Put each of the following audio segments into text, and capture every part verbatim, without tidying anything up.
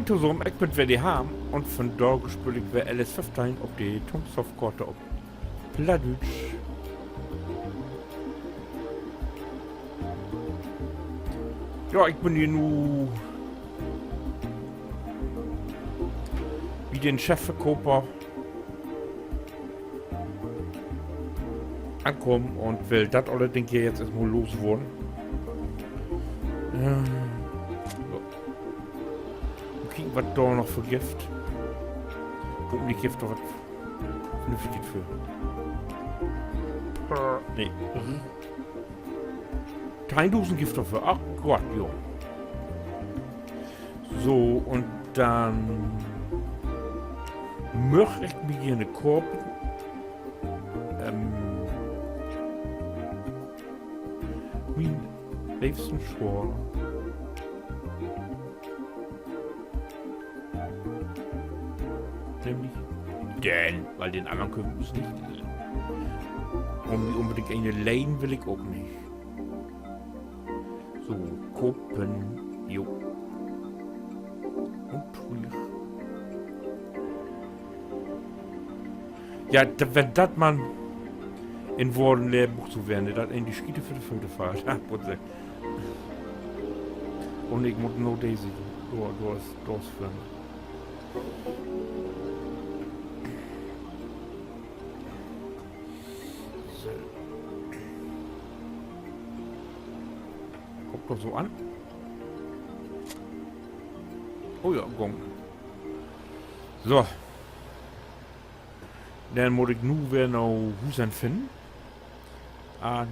Tosamen, ik bün weer de Harm un vundaag speel ik weer L S föffteihn op de Tomsoft-Koort op Plattdüütsch. Ja, ik bün hier nu bi den Chefverkoper ankamen un will dat allerdings hier nu eerstmal loswarrn. Äh, so. Mal kieken, wat dor noch för gifft. Hopentlich gifft dor wat Vernünftiges för. Nee. Teihndusend gifft dor för. Ach Gott, jo. So, un denn möch ik mi hier 'ne kopen. Ähm, mien leevsten Swader. Nämlich den, wiel den annern köönt wi us nich. Un mi unbedingt een lehnen will ik ok nich. So, kopen. Jo. Un trüch. Ja, d-, wenn dat man in Woorden Lehrbuch so weer, ne, dat een de Schiete vör de Fööt fallt. Ha, wat segg. Un ik mutt nu dese, dor, dor is, dor is för. So. Kummt doch so an. Oh ja, gong. So. Denn mutt ik nu weer na Huus hen finnen. Ah,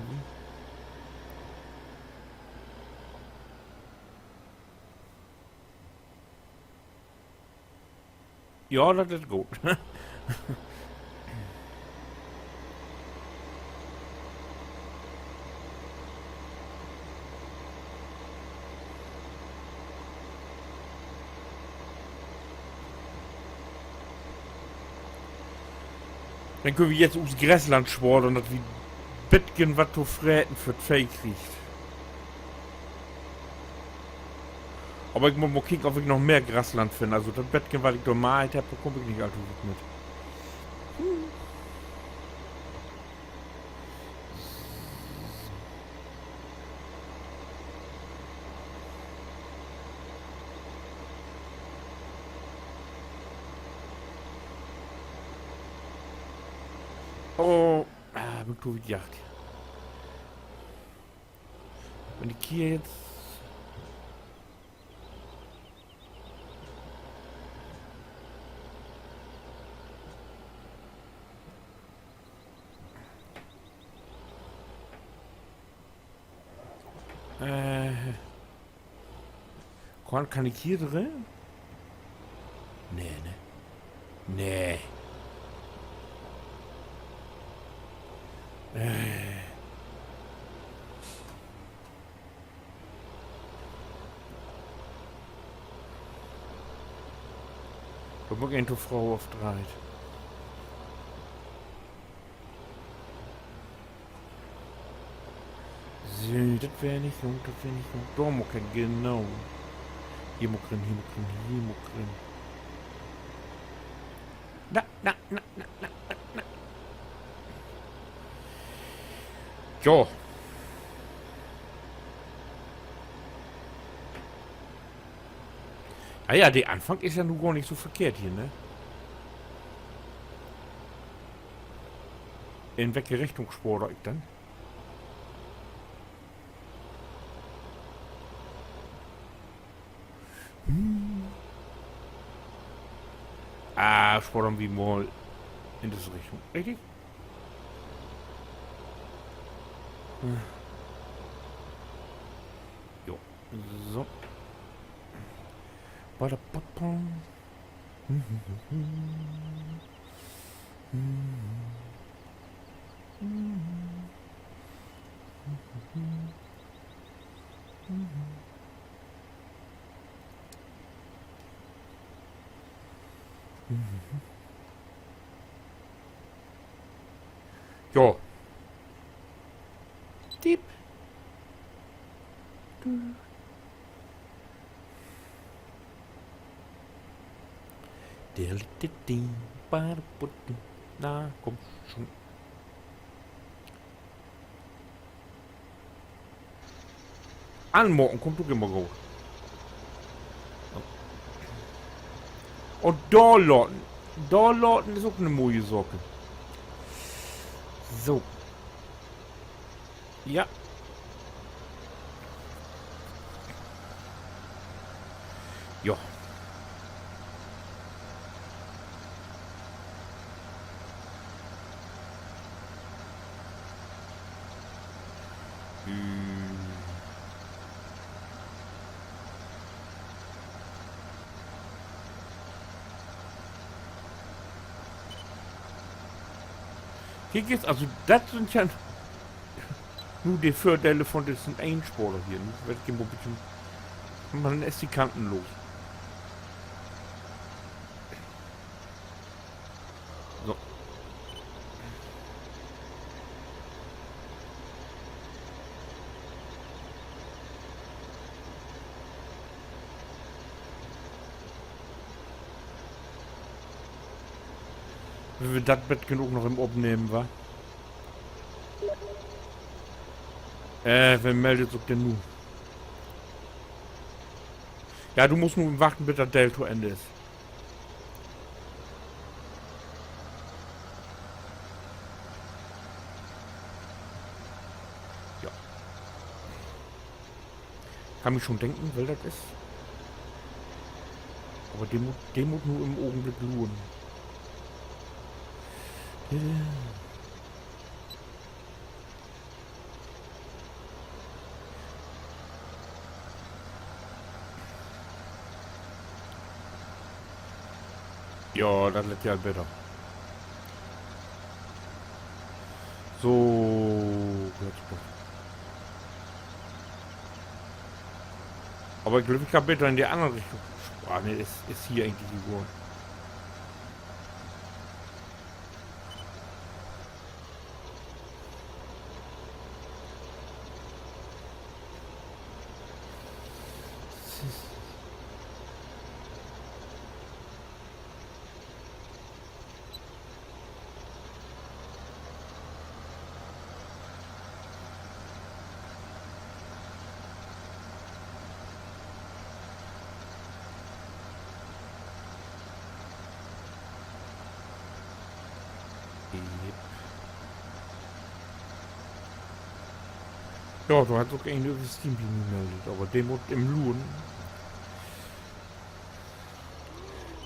ja, dat is goot. Denn köönt wi jetzt us Grasland swaden, dat wi en beten wat to freten för't Veeh kriegt. Aver ik mutt mal kieken, of ik noch mehr Grasland finn. Also dat beten, wat ik dor meiht hebb, dor kumm ik nich allto wiet mit. Oh, ah, bün ik to wiet jaagt. Wenn ik hier jetzt Äh. Kann, kann ik hier drin? Nee, ne? Nee. Äh. Dor mutt ik een to fröh of drei. So, dat weer nich goot, dat weer nich goot. Dor mutt ik hen, genau. Hier mutt ik rin, hier mutt ik rin, hier mutt ik rin. Na, na, na, na, na, na, na. Jo. Ah ja, de Anfang is ja nu gor nich so verkehrt hier, ne? In welke Richtung swaad ik denn? Hm. Ah, swaden wi mal in disse Richtung. Richtig? Hm. Jo, so. Badababam. Jo. Diep. Du. Der liegt das Ding. Na, komm schon. Anmaken kummt ok immer goot. Un dor laten. Dor laten is ok 'ne moie Saak. So. Ja. Ja. Hm. Kiek, is, also, dat sünd ja nu de Vördele von dissen Eensporer hier, ne? Wenn ik hier mal en beten, man is de Kanten los. So. Wenn wi dat Bett ok noch even opnehmen, wa? Äh, wen meldt sik denn nu? Ja, du musst nu wachten, bit dat Deel to Enn is. Ja. Kann mi schon denken, well dat is. Aver de mutt, de mutt nu in'n Ogenblick luren. Ja, dat lett ja beter. So, goot, goot. Aver ik glööv, ik kann beter in de anner Richtung. Ah, nee, is, is hier egentlich egal. Jep. Ja, dor hett sik ok een över Steam bi mi meldt, aver de mutt even luren.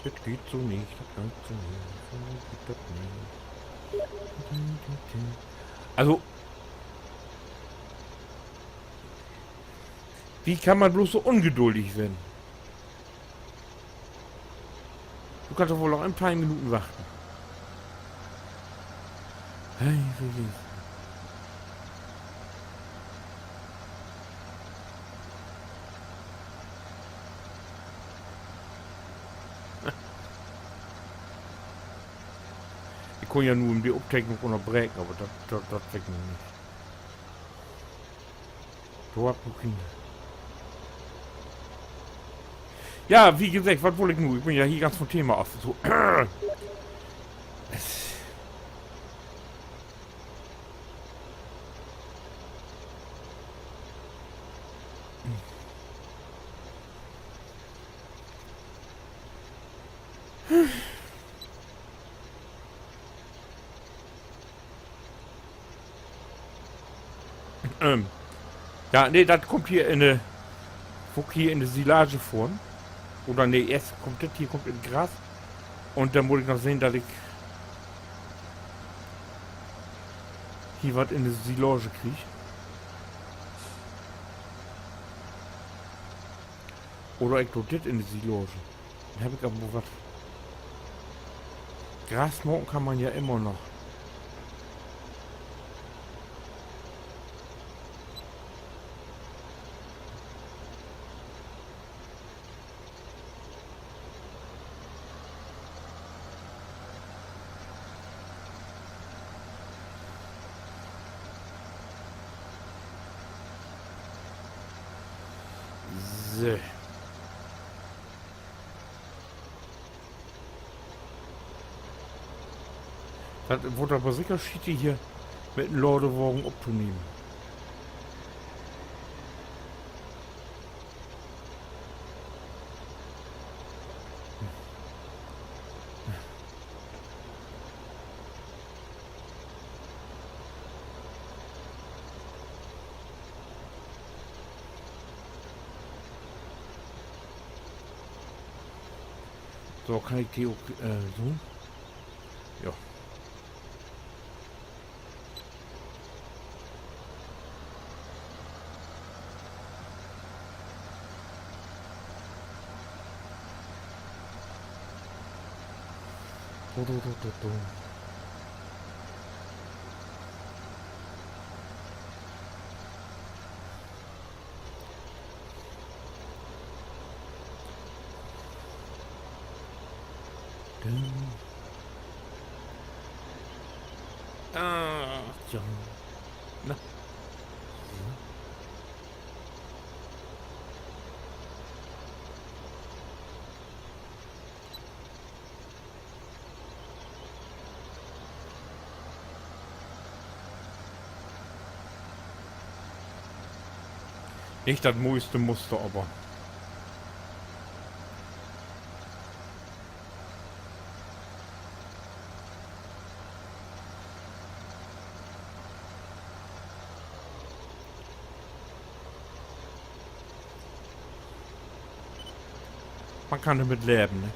Dat geiht so nich, dat geiht so nich, so geiht dat nich. Also, wie kann man blots so ungeduldig ween? Du kannst doch woll noch en poor Minuten wachten. Hey, hey, hey. Ik kunn ja nu de Opteknung ünnerbreken, aver dat, dat, dat will ik nu nich. Dor hebb ik keen. Ja, wie geseggt, wat wull ik nu? Ik bün ja hier ganz von Thema af. So. Ähm. Ja, nee, dat kummt hier in de, wo ik hier in de Silage fohr. Oder nee, eerst kummt dit, hier kummt in Gras. Un denn mutt ik noch sehn, dat ik hier wat in de Silage krieg. Oder ik do dit in de Silage. Denn heff ik aver mal wat. Gras maken kann man ja immer noch. So. Dat word aver seker schietig, hier mit en Ladewagen optonehmen. So, kann ik de ok, äh, so? Ja. Ah, ja. Na. Nich dat mooiste Muster, aver man kann dormit leven, ne?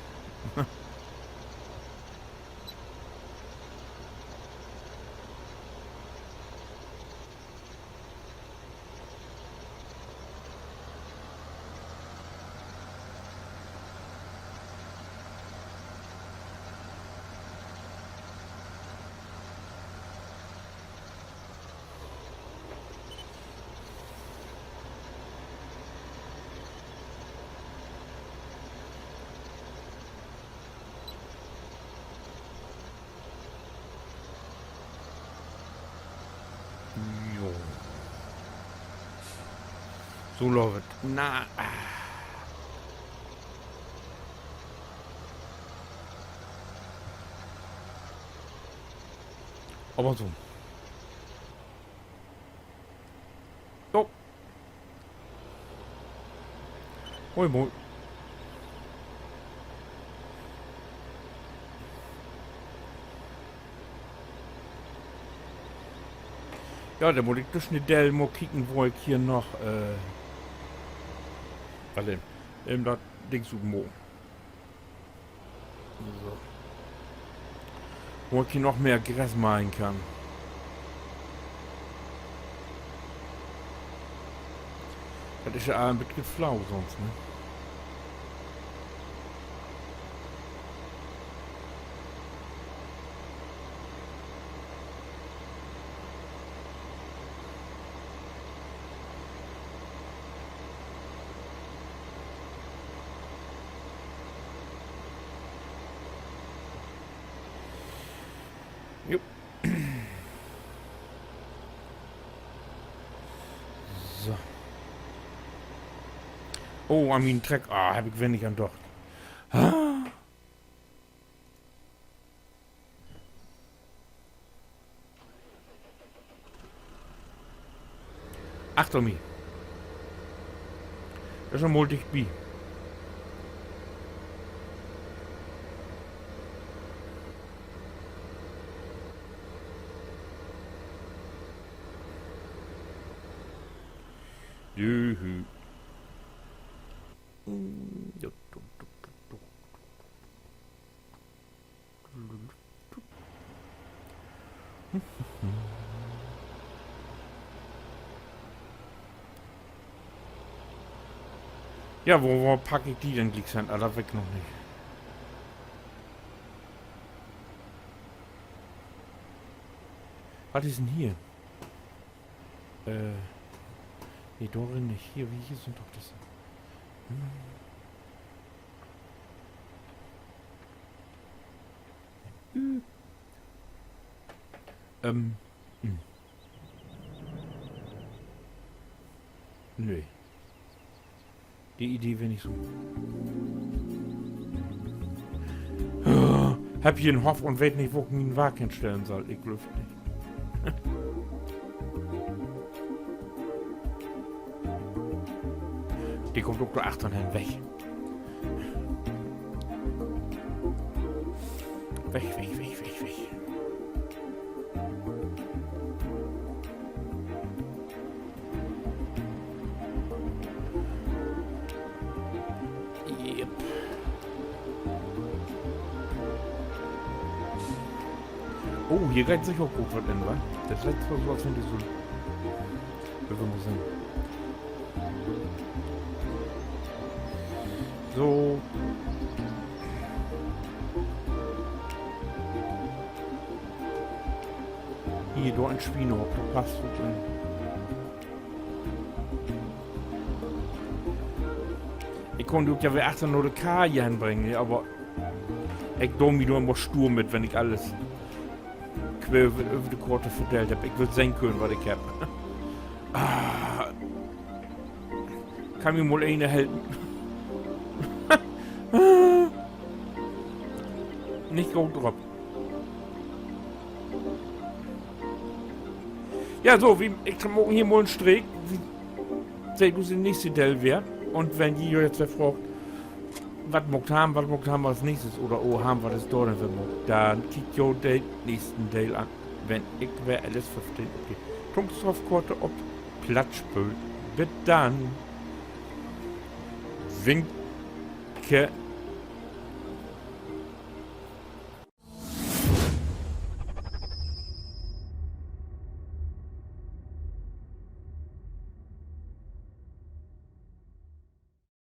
Jo. So, Leute. Na. Aver so. Jo. Moin, moin. Ja, denn mutt ik dus snell mal kieken, wo ik hier noch, äh, wat denn? Even dat Dings utmaken. So. Wo ik hier noch mehr Gras meihen kann. Dat is ja all en beten flau sonst, ne? Jo. So. Oh, an mien Trecker. Ah, heff ik weer nich an docht. Ah. Achter mi. Is al mal dicht bi. Juhu. Mm, jo, du, du, du, du. Ja, wo, wo pack ik de denn glieks hen? Ah, dat weet ik noch nich. Wat is denn hier? Äh, nee, dor rin nich. Hier, wo, hier sünd doch disse. Hm. Ü. Ähm, hm. Nee. De Idee weer nich so. Ah, Heff hier en Hoff un weet nich, wo ik mien Wark henstellen sall. Ik glööv nich. De kummt ok dor achtern hen. Weg. Weg, weg, weg, weg, weg. Yep. Oh, hier geiht seker ok goot wat in, wa? Dat lett so, so as wenn de Sünn över muss sien. So. Hier, dor en Swienehock, dor passt wat in. Ik kunn de ok ja weer achter na de Kaje henbringen, aver ik do mi dor immer stuur mit, wenn ik allens quer över, över de Koort verdeelt hebb. Ik will sehn könen, wat ik hebb. Ah. Kann mi mal een helpen? Nich goot drop. Ja, so, wi, ik maak hier mal en Streek. Wi seht us in'n nächsten Deel weer. Un wenn ji jo nu weer fraagt, wat maakt Harm, wat maakt Harm as nächstes? Oder, oh, Harm, wat is dor denn weer maakt? Denn kiekt jo den nächsten Deel an, wenn ik weer L S föffteihn op de Tunxdorf-Koort op Platt speel. Bit denn. Winke.